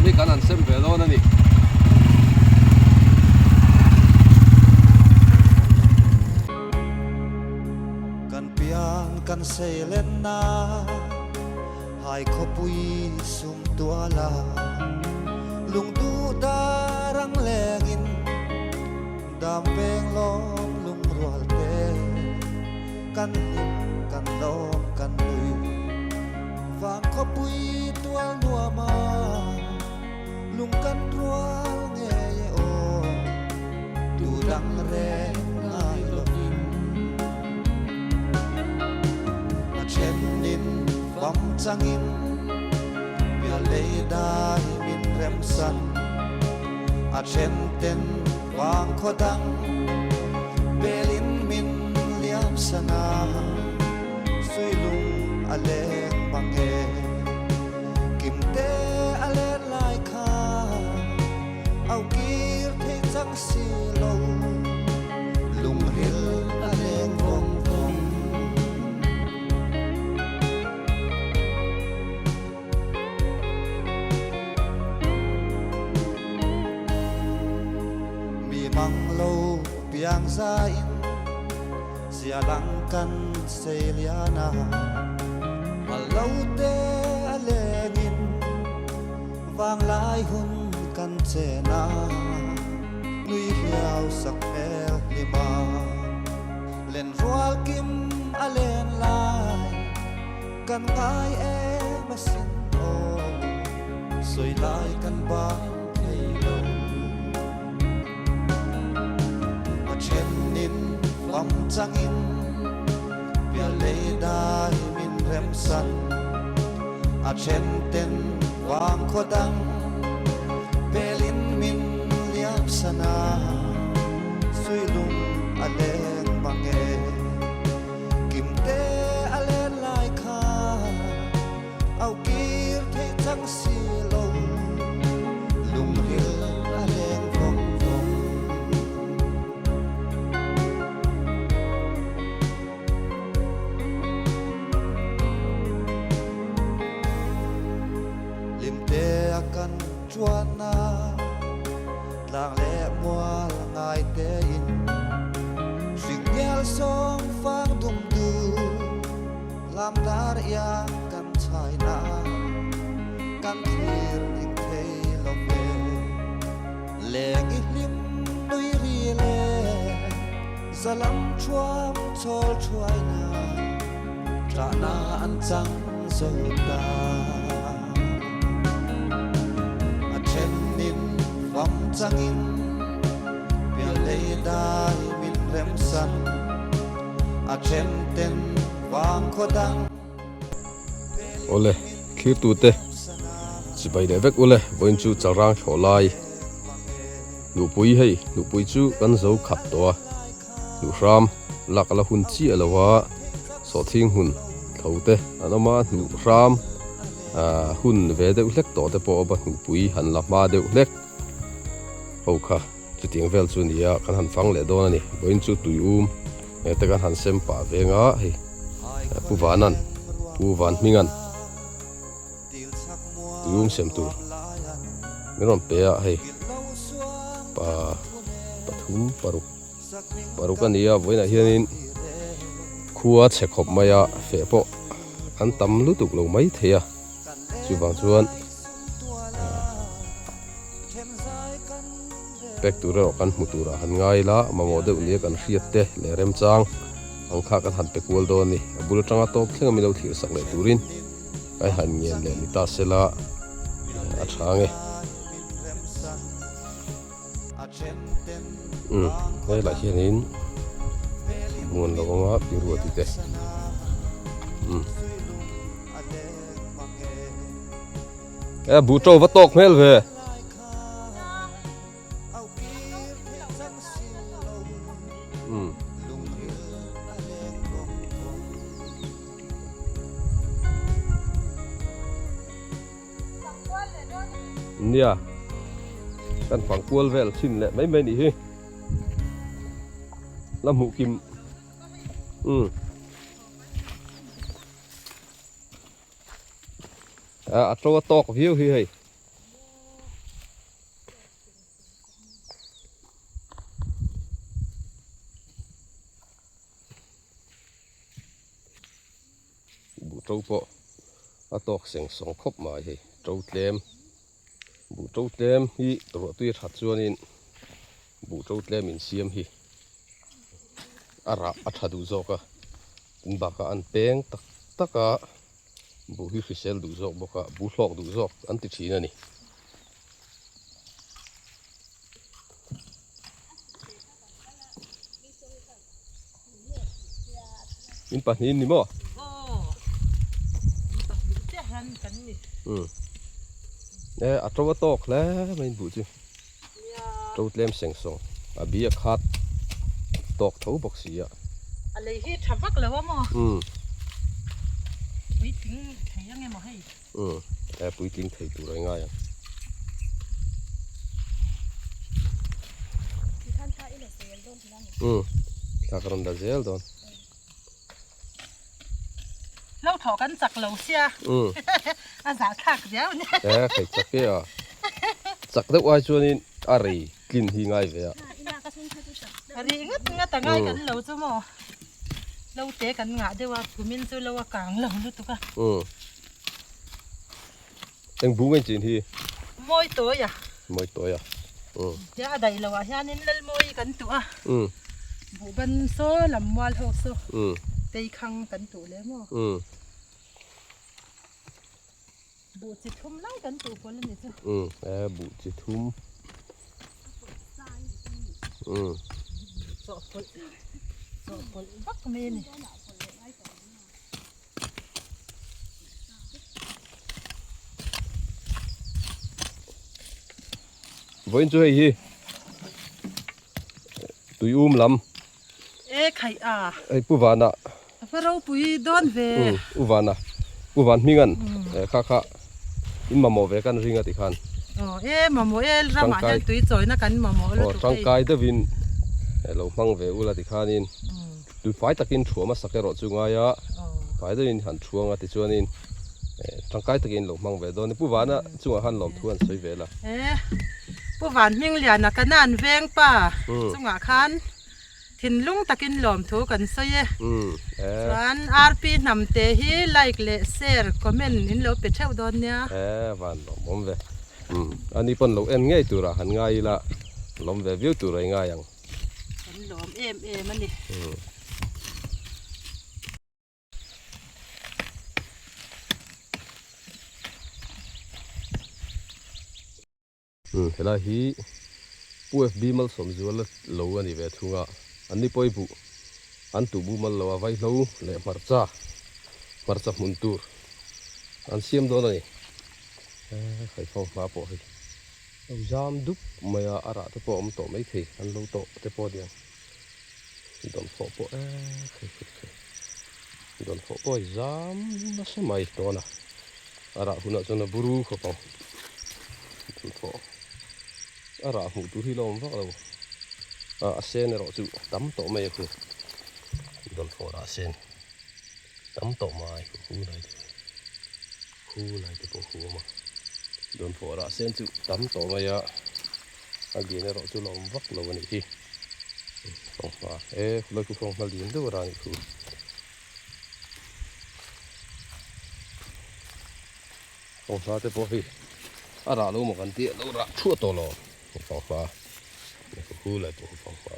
lam hi kan han sem ve dawn a ni. Kan pian kan seilenna hai khawpui sum tuala lungduh dar ang lengin dam veng lawm lungrual te kan hlim kan lawm kan nui vang khawpui tual nuama lung kan rual ngei e aw tu dang reng ngai lovin a thenin fam changin pial lei dai min remsan a then ten vang khaw dang belin min liam san a sui lung a leng mang e kim te a len lai kha au kir thei chang si lo lung ril a leng vawng vawng. Mi mang lo piang zain zia lang kan sei lian a, mal lo te a lengin vanglai hun kan chen a, nui hiau sak hmel hlim a, len rual kim a len lai. Kan ngai em asin aw, sawi lai kan bang thei lo. A thenin fam changin pial lei dai min remsan, a then ten vang khaw dang pelin min liam san a, suilung a leng mang e. Kim te a len lai kha au kir thei chang si lo lungril a leng vawng vawng. Lim te a kan chuan a tlang leh mual ngai tein hringnel sawng fang dum du lam dar iang kan chhai na kan thlir ning thei lo ve leng i hlim nui ri le zalam thuam chawl thuai na tah na an chang zo ta. A thenin fam changin pial lei dai min remsan, a then ten vang khaw dang Awle, thlirtute chibai leh vek ule, vawiin chu chalrang thlawh lai nupui hei, nupui chu kan zo khat tawh a. Hnuhhram lak a la hun chiah lo a, sawhthing hmun tho te an awm a, hnuhhram ahh hun ve deuh hlek tawh te pawh a awm a, hnuhpui han la hma deuh hlek ho kha chutiang vel chu a ni a, kan han fang leh dawn a ni. Vawiin chu tui um te kan han sem pah veng a, hei Pu Vanan, Pu Vanhmingan tui um sem tur min rawn pe a, hei pa pathum paruk. Paruk a ni a, vawiinah hianin khua chhe khawp mai a, feh pawh an tam lutuk lo mai thei a, chuvang chuan pek tur erawh kan hmu turah han ngai ila, mamawh deuh nia kan hriat te leh remchang ang kha kan han pe kual dawn a ni. A bul atanga tawp thleng a min lo thlir sak leh turin kai han ngen leh ni ta sela a tha ang e. Umm helaiah hianin hmun lo awm a piruati te umm e buh to va tawk hmel ve. Umm. Nia kan fang kual vel chhin leh mai mai nih hi la hmuh kim umm a to a tawk viau hi hei. ṭo pawh a tawk seng sawng khawp mai hei ṭo tlem buh ṭo tlem hi ruahtui a that chuanin buh ṭo tlem insiam hi a rah a tha duh zawk a tin bakah an peng tak tak a buh hi hrisel duh zawk bawk a buh hlawk duh zawk an ti thin a ni. In pahnih in ni maw? Aw, in pahnih chiah hian kan ni. Umm. E, a to a tawk hle mai in buh chu. Nia. To tlem seng sawng. A bi a khat tawk tho bawk si a. A lei hi tha vak lo a maw? Umm. Puitling thei ang emaw hei? Umm. E, puitling thei tur a ngai ang. Umm thla ka rawn la zel dawn. Lo thawh kan chak lo sia. Umm. A zah thlak riau nia. E khai chak e a. Chak deuh ai chuanin a rei tlin hi ngai ve a. A ri ngat ngat a ngai kan lo chu maw. Lo te kan ngah deuh a kumin chu lo a kang lo lutuk a. Umm. Eng bu nge chin hi? Mawi tawi a. Mawi tawi a. Umm. Tia a daih loh ah hianin Lalmawi kan tuh a. Umm. Buhban saw lam mual ho saw. Umm. Teikhang kan tuh leh maw? Umm. Buh chi thum lai kan tuh pawl a ni chu. Umm. E buh chi thum. Umm. Chawhpawlh chawhpawlh vak mai a ni. Vawiin chu hei hi tui um lam e khaih a hei pu vana a va ropui dawn ve u vana pu van hming an kha kha in mamawh ve kan ring a ti khan aw e mamawh e ramah hian tui chawina kan mamawh lutuk hei tangkai deuhin lo hmang ve ula ti khanin Tui fai takin thuam a sak erawh chu ngai a, fai deuhin han thuang a tichuanin tangkai takin lo hmang ve dawn a ni. Pu Vana chungah khan lawmthu an sawi vel a. E, Pu Van Hmingliana Kanan veng pa chungah khan thinlung takin lawmthu kan sawi e. Chuan RP Hnamte hi like leh share, comment in lo pe theuh dawn nia. E, van lawmawm ve. Ani pawn lo en ngei turah han ngai ila, lawm ve viau tur a i ngai ang. Kan lawm em em a ni. Helai hi Pu FB Malsawmzuala lo a ni ve thung a, an ni pawi buh an tuh bu mal lo a vaihlo leh hmarcha, hmarcha hmun tur an siam dawn a ni. Haifang hma pawh hei. Lo zam dup mai a, a rah te pawh a awm tawh maithei, an lo tawh te pawh a niang. Dawnfawh pawh eee khei khei khei, dawnfawh pawh a zam nasa mai dawn a, a rah hunah chuan a buru khawp ang. Dawnfawh a rah hmuh tur hi la awm vak lo, a sen erawh chu a tam tawh mai a khu, dawnfawh rah sen tam tawh mai khu lai te khu lai te pawh khu a awm a. Dawnfawh rah sen chu tam tawh mai a, a lian erawh chu la awm vak lo a nih hi. Fanghma e khulai khu fanghma lian deuh a rah a nih thu. Fanghma te pawh hei a rah lo maw kan tih a lo rah thuah tawh lo fanghma khulai pawh khu fanghma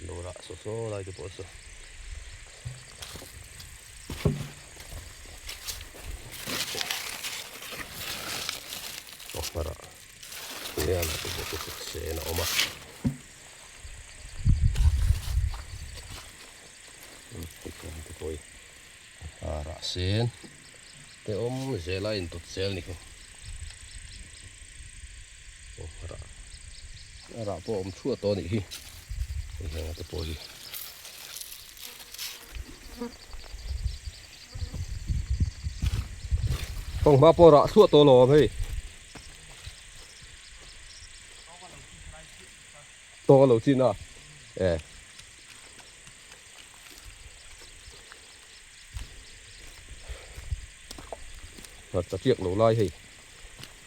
lo rah saw saw lai te pawh saw. Liana te pawh chu sen a awm a te pawh hi a rah sen te awm zel a intawt zel a ni khaw rah a rah pawh a awm thuah tawh a nih hi hei heng te pawh hi. Fanghma pawh rah thluah tawh lo awm hei. Tawng a lo chin a e. Hmarcha tiak lo lai hei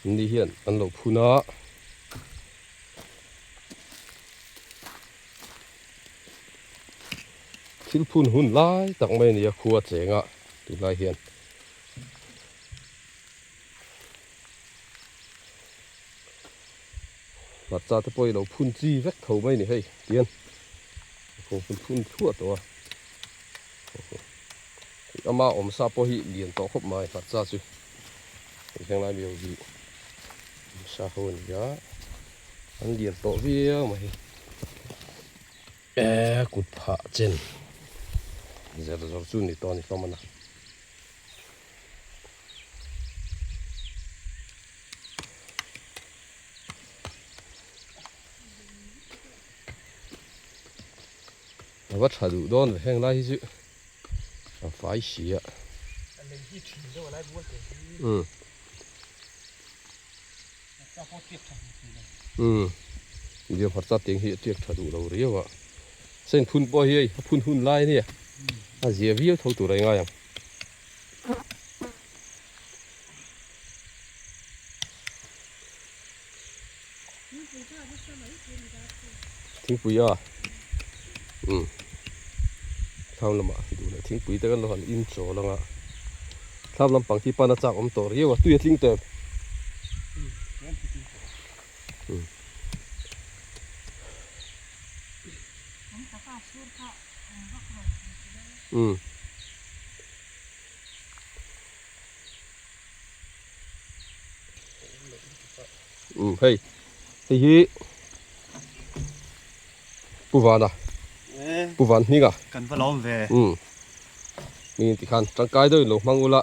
ni hian an lo phun a. Thil phun hun lai tak mai a ni a khua cheng a. tunlai hian. Hmarcha te pawh hi lo phun chi vek tho mai a ni hei tihian a kung phun phun thluah tawh a ama awm sa pawh hi lian tawh khawp mai hmarcha chu hei henglai mi ho hi awm sa ho a ni a an lian tawh viau mai hei eh kut phah chen zer zawr chu ni tawh a ni hlawm a na. A va tha duh dawn ve heng lai hi chu a fai si a. Umm umm India hmarcha teng hi a tiak tha duh lo riau a sen phun pawh hi hei a phun hun lai a nia a zia viau tho tur a ingai ang. Thingpui a umm thlam lamah duh leh thingpui te kan lo han in chawl ang a thlam lampang khi pan a chak awm tawh riau a tui a tling tep umm. Umm. Umm hei hei hi Pu Vana Pu Van Hminga kan va lawm ve umm mi tikhan tangkai deuhin lo hmang ula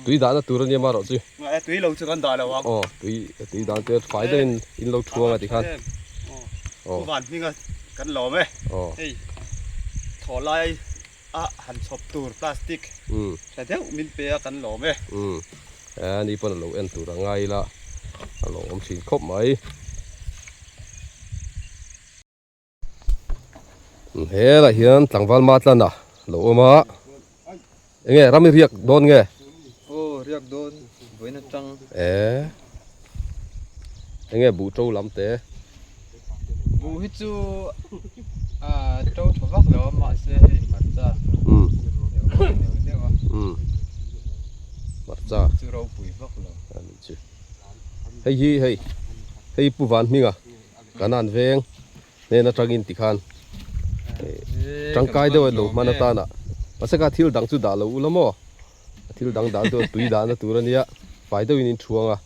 tui dahna tur ania marawh chu tui lo chu kan dah lo ang aw tui tui dan te fai deuhin in lo thuang a tikhan Pu Van Hminga kan lawm e hei thlawhlai a han chhawp tur plastic tha deuh min pe a kan lawm e. Umm a ni pawn a lo en tur a ngai ila a lo awm thin khawp mai. Helaiah hian tlangval Matlana lo awm a enge ram i riak dawn nge? Aw riak dawn vawiin atang. E enge buh to lam te? Buh hi chu a to tha vak lo a mahse hei hmarcha deuh deuh a. Hmarcha. Chu ropui vak lo. A nih chu. Hei hi hei hei Pu Van Hminga Kanan veng hnen atangin tikhan tangkai deuh a lo hman atana mahse kha thil dang chu dah lo ula maw thil dang dah chu tui dahna tur ania fai deuhin in thuang a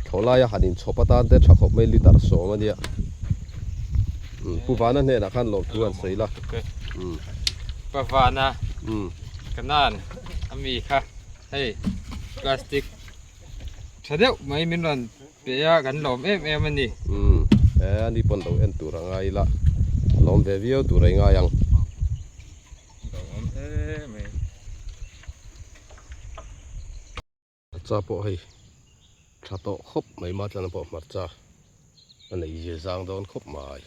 thlawhlaia han inchhawp atan te tha khawp mai litre sawm ania Pu Vana hnenah khan lawmthu an sawi la Pa Vana Kanan ami kha hei plastic tha deuh mai min rawn Pe a kan lawm em em a ni. Umm he a ni pawn lo en tur a ngai ila a lawm ve viau tur a i ngai ang. Lo awm hle mai. Hmarcha pawh hei tha tawh khawp mai Matlana pawh hmarcha a nei zia zang dawn khawp mai.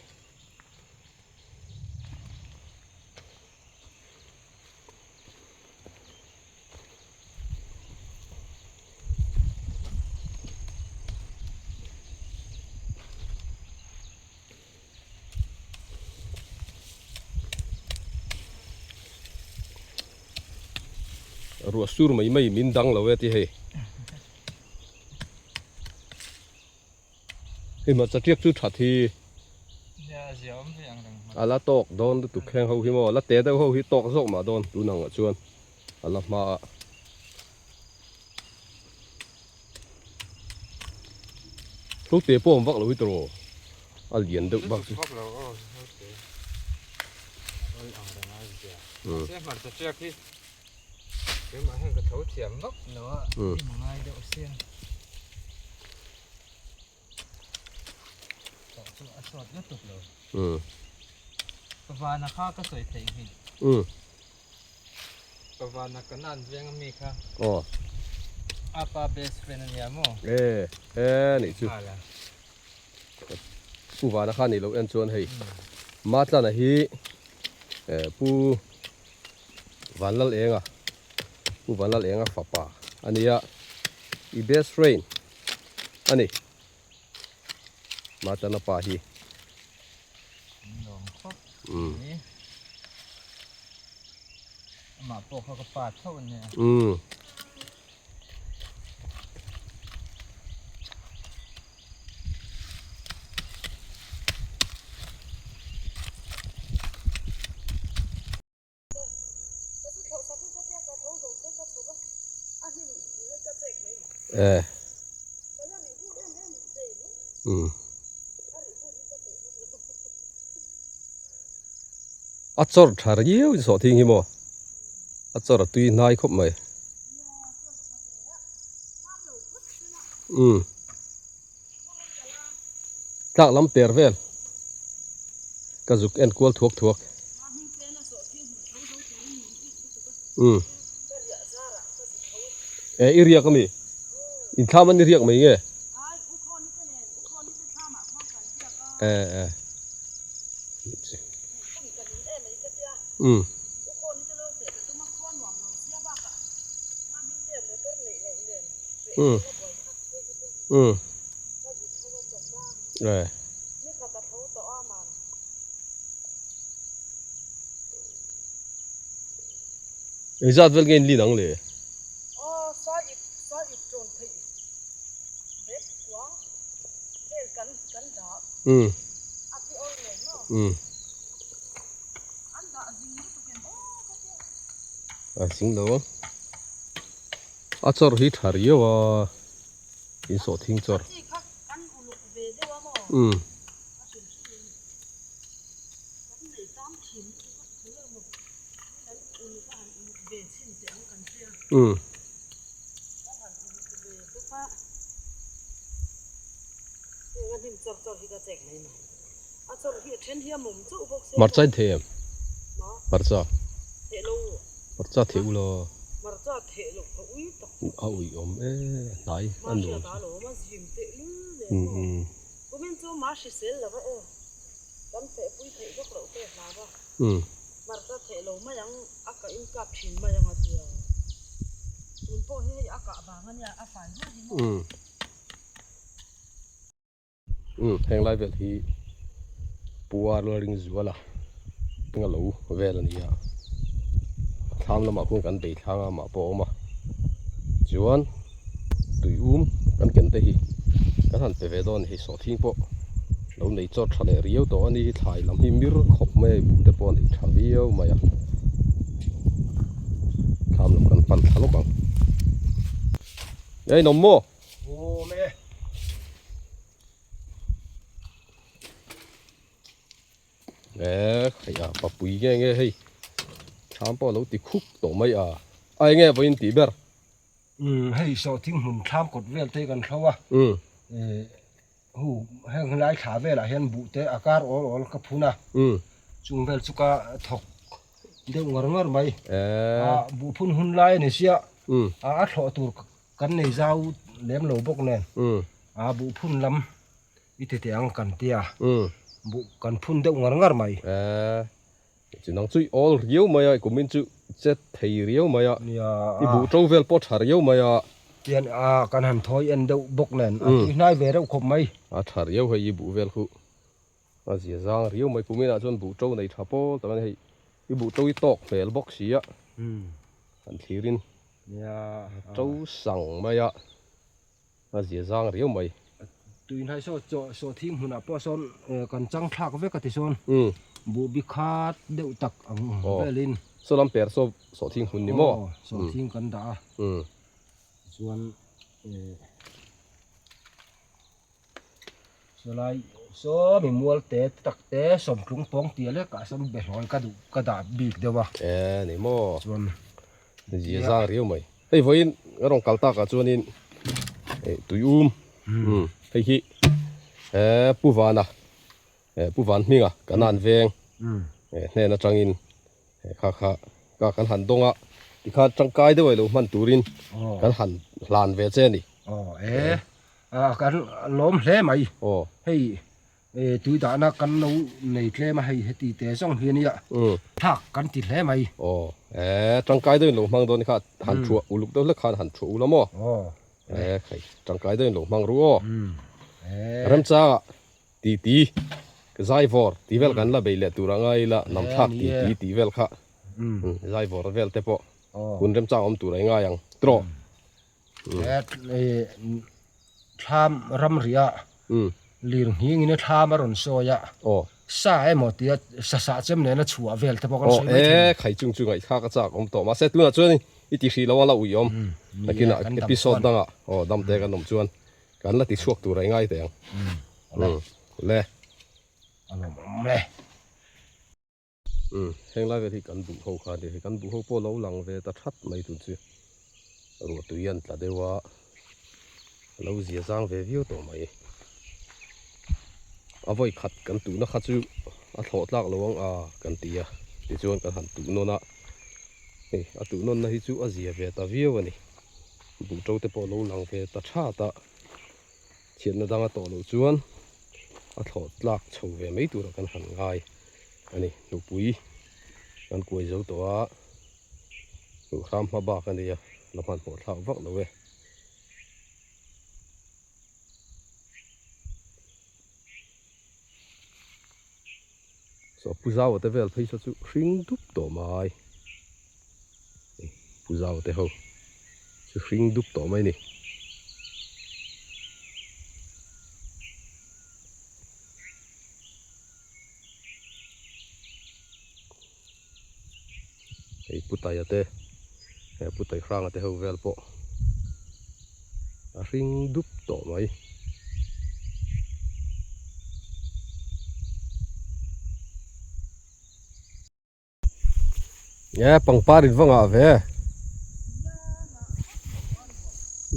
Ruah sur mai mai min dang lo e ti hei. Hei hmarcha tiak chu that hi a la tawk dawn lutuk heng ho hi maw la te deuh ho hi tawk zawk mah dawn tun ang ah chuan a la hma a. Hlote pawh awm vak lo hi tawh a lian deuh bak chu. Keimah hian ka tho thiam vak lo a, hnim a ngai deuh sia. Tawh chu a sawt lutuk lo. Ka vana kha ka sawi theih nghilh. Ka vana ka nan veng ami kha. Aw. A pa best friend a nia maw? E, e nih chu. Pu vana kha nih loh en chuan hei Matlana hi Pu Vanlal Enga, Pu Vanlal Enga fapa a ni a, i best friend a ni. Matana pa hi. Lawm khawp. Umm. Amah pawh kha ka pa tho a nia. Umm. Eh. Umm. A chawr tha riau in sawh thing hi maw a chawr a tui hnai khawp mai umm tlak lam per vel ka zuk en kual thuak thuak umm eh i riak ami inthlam an i riak mai nge eh eh. Umm. Umm. Umm. Eh. Engzat vel nge in lin ang le? Umm. Umm. A zing lo ang. A chawr hi tha riau a. In sawh thing chawr. Umm. Umm. Hmarcha in thei em? Hmarcha. Hmarcha thei ula. A ui awm e hnai a nuam. Umm. Umm. Hmarcha theh lo mai ang, a kah in kap thin mai ang a tia. Tun pawh hi hei a kah vang a nia, a fai ruai hi maw. Umm. Umm, heng lai vel hi puar la ring zual a, eng a lo vel a ni a. Thlam lamah khuan kan bei thlang a, mah pawh a awm a. Chuan tui um kan ken te hi kan han pe ve dawn a ni hei sawhthing pawh lo nei chawt tha leh riau tawh a ni hi thlai lam hi mir khawp mai a buh te pawh a nei tha viau mai a thlam lam kan pan thla lawk ang a inawm maw? Awm e. E hei a papui nge nge hei thlam pawh a lo ti khup tawh mai a a enge vawiin tih ber. Umm hei sawhthing hmun thlam kawt vel te kan hlo a eh hu heng helai thla velah hian buh te a kar awl awl ka phun a chung vel chu ka thawk deuh ngar ngar mai a buh phun hun lai a ni sia a thlawh tur kan nei zau lem lo bawk nen a buh phun lam I ti teh ang kan tia. Buh kan phun deuh ngar ngar mai. Eeh. Chu nang chu i awl riau mai a, i kumin chu che thei riau mai a. Nia. I buh to vel pawh tha riau mai a. Tian a kan han thawi en deuh bawk nen a tui hnai ve reuh khawp mai. A tha riau hei i buh vel khu. A zia zang riau mai kuminah chuan buh to nei tha pawl tak a ni hei. I buh to i tawk hmel bawk si a. Han thlirin. Nia. A to sang mai a. A zia zang riau mai. Tuihnai saw chaw saw thing hmunah pawh sawn kan chang thlak vek a ti sawn buh bi khat deuh tak ang velin. Saw lam per saw saw thing hmun ni maw? Aw saw thing kan dah a. Chuan sawlai saw mi mual te tak te sawmtlung pawng tia lek ah sawn behlawi ka duh ka dah bik deuh a. E ni maw? Chuan zia zang riau mai. Hei vawiin ka rawn kal takah chuanin eh tui um hei hi eh Pu Vana eh Pu Van Hminga kan an veng eh hnen atangin eh kha kha ka kan han dawng a tikhan tangkai deuh ilo hman turin kan han hlan ve che a ni. Aw eh kan lawm hle mai. Aw. Hei E tui dahna kan lo nei tlem a hei heti te zawng hi ania thlak kan ti hle mai. Aw e tangkai deuhin lo hmang dawn kha han thuah uluk deuh hlek khan han thuah ula maw? Aw e hei tangkai deuhin lo hmang ru aw. Remchanga titi zai vawr tih vel kan la bei leh tur a ngai ila nam thlak titi tih vel kha. Zai vawr vel te pawh hun remchang awm tur a i ngai ang trawh. Thlam ramria lir nghingin a thlam a rawn sawi a, sa emaw tia sa sah chem nena chhuah vel te pawh kan sawi mai thei. Aw e, khai chung chu ngaihthlak a chak awm tawh. Mahse tunah chuan i ti hrih lo a la ui awm. Nakinah episode dangah aw damte kan awm chuan kan la ti chhuak tur a i ngai teh ang. Le. A lawmawm le. Umm heng lai vel hi kan buh ho kha a ni hei kan buh ho pawh lo lang ve ta that mai tun chu ruah tui an tla deuh a a lo zia zang ve viau tawh mai a vawi khat kan tuhna kha chu a thlawh tlak lo ang a kan ti a tichuan kan han tuh nawn a hei a tuh nawnna hi chu a zia ve ta viau a ni buh to te pawh a lo lang ve ta that a chhiatna danga tawh loh chuan a thlawh tlak chho ve mai tura kan han ngai a ni. Nupui kan kuai zo tawh a, hmuh hram hma bak a nia, la hmanhmawh thlak vak lo e. Saw Pu Zaua te vel phei saw chu hring dup tawh mai. Pu Zaua te ho chu hring dup tawh mai ni. Hei Pu Taia te he Pu Tai Hranga te ho vel pawh a hring dup tawh mai. E pangpar in va ngah ve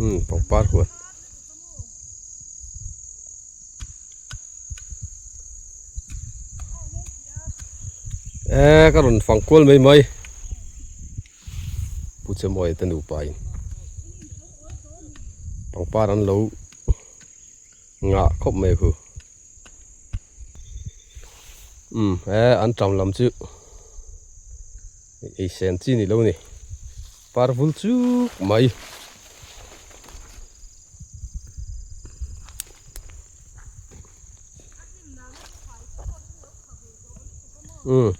umm pangpar huan e ka rawn fang kual mai mai Pu Chemawia te nupa in pangpar an lo ngah khawp mai khu umm he an tam lam chu ei sen chi ni lo ni par vul chuk mai. Umm.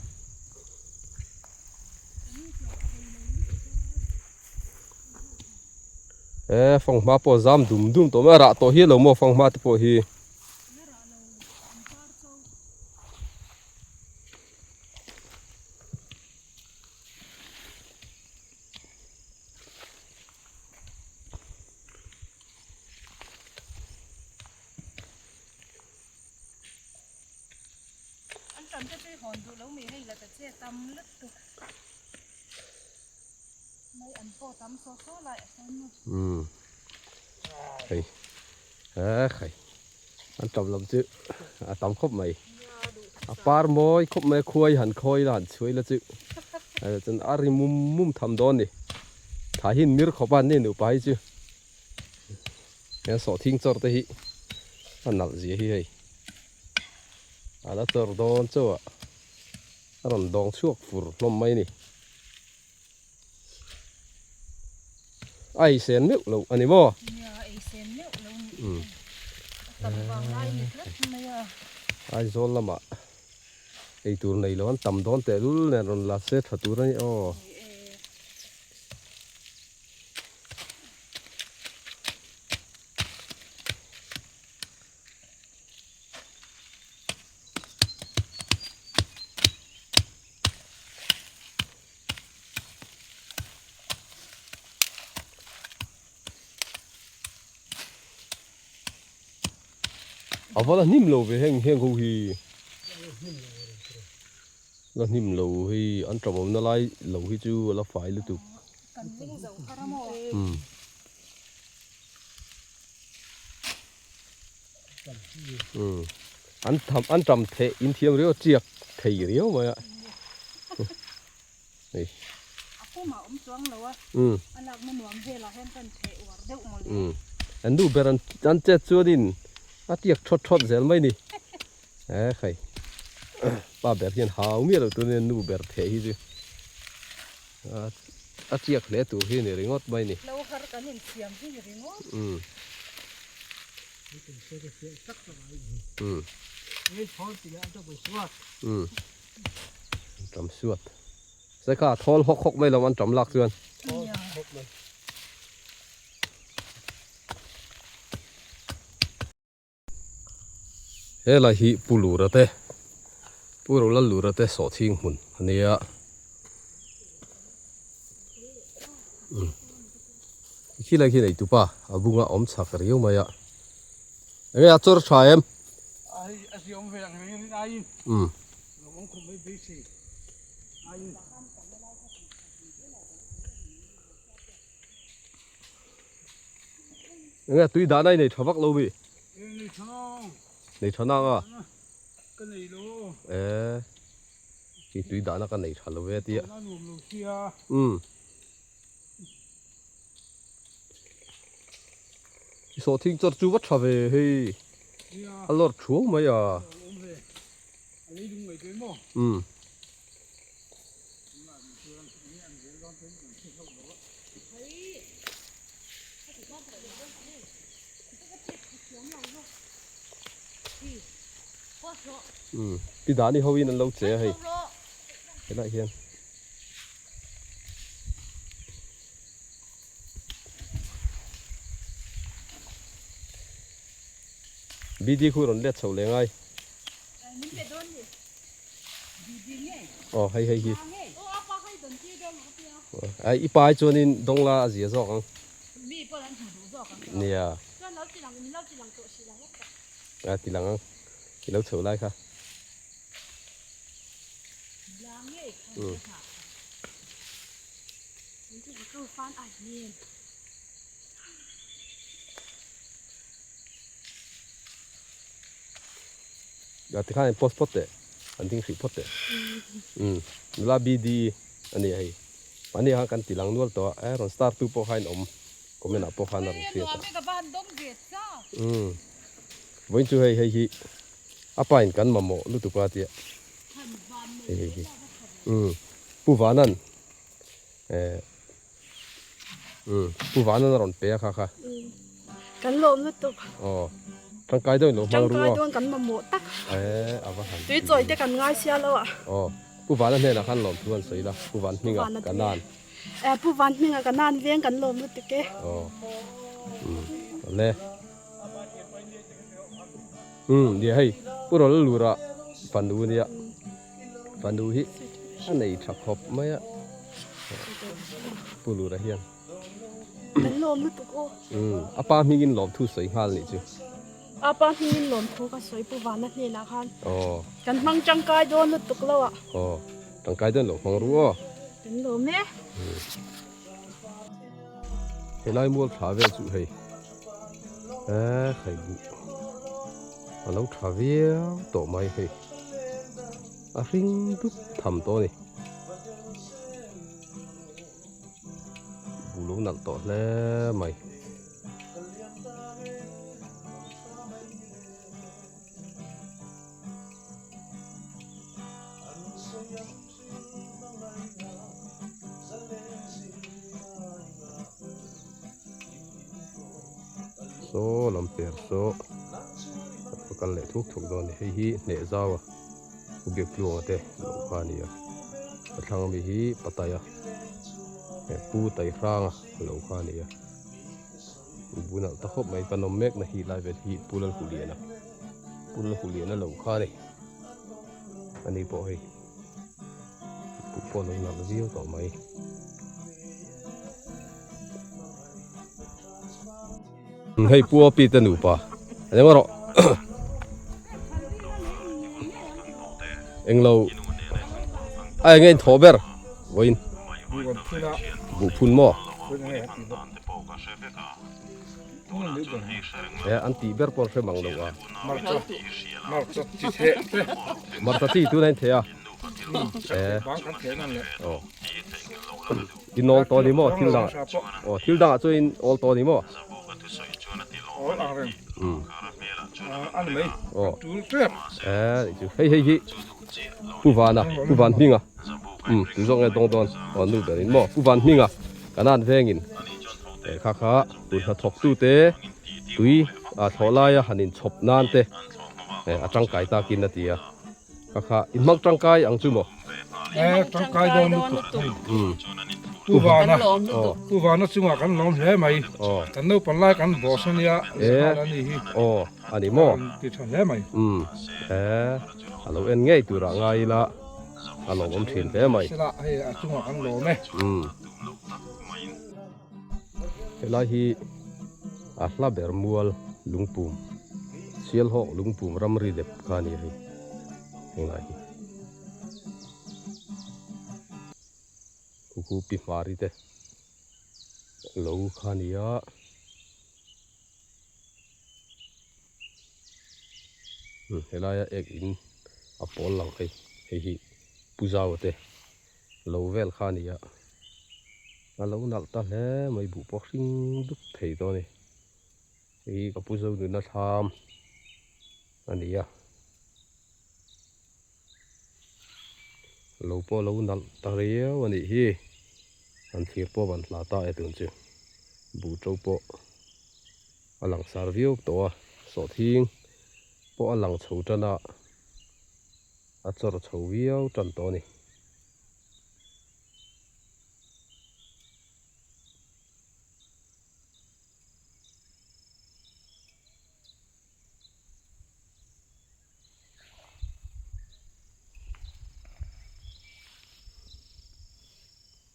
E fanghma pawh zam dum dum tawh mai a rah tawh hial lo maw fanghma te pawh hi. An tam te chu i hawn duh lo mi hei la ta che tam lutuk. Mai an pawh tam saw saw lai a sawn nu. Umm hei he khai an tam lam chu a tam khawp mai a par mawi khawp mai khuai han khawi la han chhuai la chu chuan a ri mum mum tham dawn ni thla hi an mir khawp a an ni nupa hi chu he sawhthing chawr te hi a nalh zia hi hei a la chawr dawn chauh a a rawn dawng chhuak fur hlawm mai a ni. A ei sen meuh loh a ni maw? Nia, a ei sen meuh lo ni. A tam vang lai ni tlat mai a. Aizawl lamah ei tur nei lo an tam dawn tehlul nen rawn la se tha tur a ni aw. A va la hnim lo ve heng heng ho hi la hnim lo hi an ṭawmawmna lai lo hi chu a la fai lutuk. Umm. Umm an tham an tam theh in thiam riau a chiak thei riau mai a hei a pumah awm chuang lo a umm a lakna nuam velah hian kan theh uar deuh mawle umm an nu ber an an chet chuanin a tiak thawt thawt zel mai ni he hei pa ber hian hau miah loh turin nu ber theh hi chu A chiak hle tur hi ni ringawt mai ni. Lo har kan insiam hi ni ringawt. Umm. Umm. Umm. Tam suat. Sai kha a thawl hawk hawk mai lo an tam lak chuan. Helai hi Pu Lura te, Pu Rolal Lura te sawhchhing hmun a nia. Umm khilai khi nei tupa a bunga awm chak riau mai a. Enge a chawr tha em? Umm. Enge tui dahna i nei tha vak lo mi? Nei tha nang. Nei tha nang a? Ka nei lo. Eh. Khi tui dahna ka nei tha lo ve tia. Ka nuam lo sia. Um. I sawh thing chawr chu va tha ve hei. A lawr thuau mai a. Um. Umm pi dani ho in an lo che a hei helaiah hian BD khu rawn let chho leh ngai. Aw hei hei hi ai i pai chuanin dawng la a zia zawk ang nia a ti lang ang i lo chho lai kha umm. A tikhan in post phawt teh an ding hrih phawt teh umm nula BD a ni a hei mahni ah khan kan ti lang nual tawh a eh rawn star tu pawh kha in awm comment ah pawh khan a rawn hriat a umm vawiin chu hei hei hi a pa in kan mamawh lutuk a tia hei hei hi umm Pu Vanan eh. Umm Pu Vanan a rawn pe a kha kha. Kan lawm lutuk. Aw tangkai dawn lo hmang ru aw. Tangkai dawn kan mamawh tak. Eh a va han. Tui chawi te kan ngai sia lo a. Aw Pu Vana hnenah khan lawm thu an sawi la Pu Van hminga ka nan. Eh Pu Van hminga ka nan veng kan lawm lutuk e. Aw umm awle. Umm nia hei Pu Rawlalura fanu nia. Fanu hi a nei tha khawp mai a, Pu Lura hian. Kan lawm lutuk aw. Umm, a pa hmingin lawmthu sawi nghal nih chu. A pa hmingin lawmthu ka sawi Pu Vana hnenah khan. Aw. Kan hmang tangkai dawn lutuk lo a. Aw, tangkai dawn lo hmang ru aw. Kan lawm e. Helai mual thla vel chu hei eh khai buh a lo tha viau tawh mai hei a hring dup tham tawh a ni buh lo nalh tawh hle mai. Saw lam per saw a kal leh thuk thuk dawn a ni hei hi hneh zau a u biak tluanga te lo kha a ni a a thlang ami hi pataya pu taihranga lo kha a ni a u bunah ta khawp mai kan awm mek na hi lai vel hi pu lalhuliana pu lalhuliana lo kha a ni. Ani pawh hei buh pawh a lo nalh viau tawh mai. Hei Pu Api te nupa a ni rawh englo a enge in thawh ber vawiin buh phun maw. He an tih ber pawh an hre mang lo a. Marcha chi tuna in thei a. Aw. In awl tawh ni maw thil dangah. Aw thil dangah chuan in awl tawh ni maw. Umm. Aw. Hei hei hi Pu Vana Pu Van Hminga. Umm tu zawk nge dawng dawn. Aw nu ber in maw Pu Van Hminga Kanan vengin. Eh kha kha tun hnathawk tu te tui ah thlawh laia han in chhawp nan te eh a tangkai takin a ti a kha kha in hmang tangkai ang chu maw. E tangkai dawn lutuk hei. Pu Vana Pu Vana chungah kan lawm hle mai. Kan naupang lai kan boss ania zahal a nih hi. Aw a ni maw? Ti tha hle mai. Umm e a lo en ngei turah ngai ila a lawmawm thin hle mai. Sela hei a chungah kan lawm e. Umm helai hi a hla ber mual lungpum Sialhawk lungpum ramri dep kha a ni hei henglai hi. Khuku pi hmari te lo kha a ni a. Helaia ek in a pawl lang hei hei hi Pu Zau te lo vel kha a ni a. A lo nalh ta hle mai buh pawh hring dup thei tawh a ni. Hei hi ka Pu Zau nuna thlam a ni a. Lo pawh lo nalh ta riau a nih hi. An thlir pawh van hla ta e tun chu. Buh to pawh a lang sar viau tawh a, sawhthing pawh a lang chho tan a, a chawr chho viau tan tawh a ni.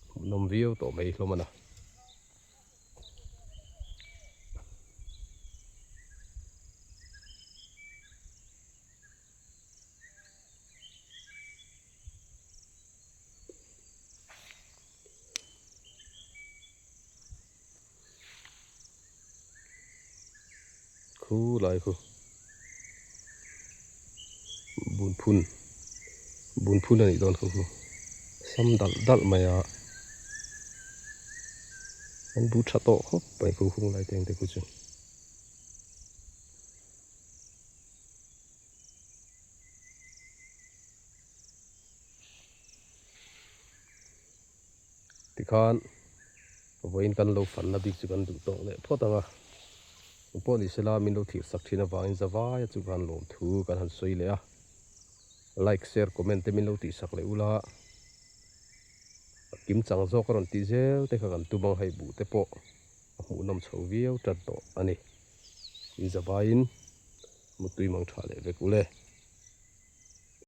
Hmuhnawm viau tawh mai hlawm a na. Khu lai khu bunphun bunphun a nih dawn khu khu sam dalh dalh mai a an bu tha tawh khawp mai khu khung lai te ang te khu chu. Tikhan vawiin kan lo fanna bik chu kan duh tawk leh phawt ang a, eng pawh ni sela min lo thirsak thin avangin zavaia chu kan lawmthu kan han sawi leh a, like share comment te min lo tihsak leh ula, kim chang zawk a rawn tih zel te kha kan tum ang hei buh te pawh a hmuhnawm chho viau tan tawh a ni. In zavaiin mutui mang tha leh vek ule.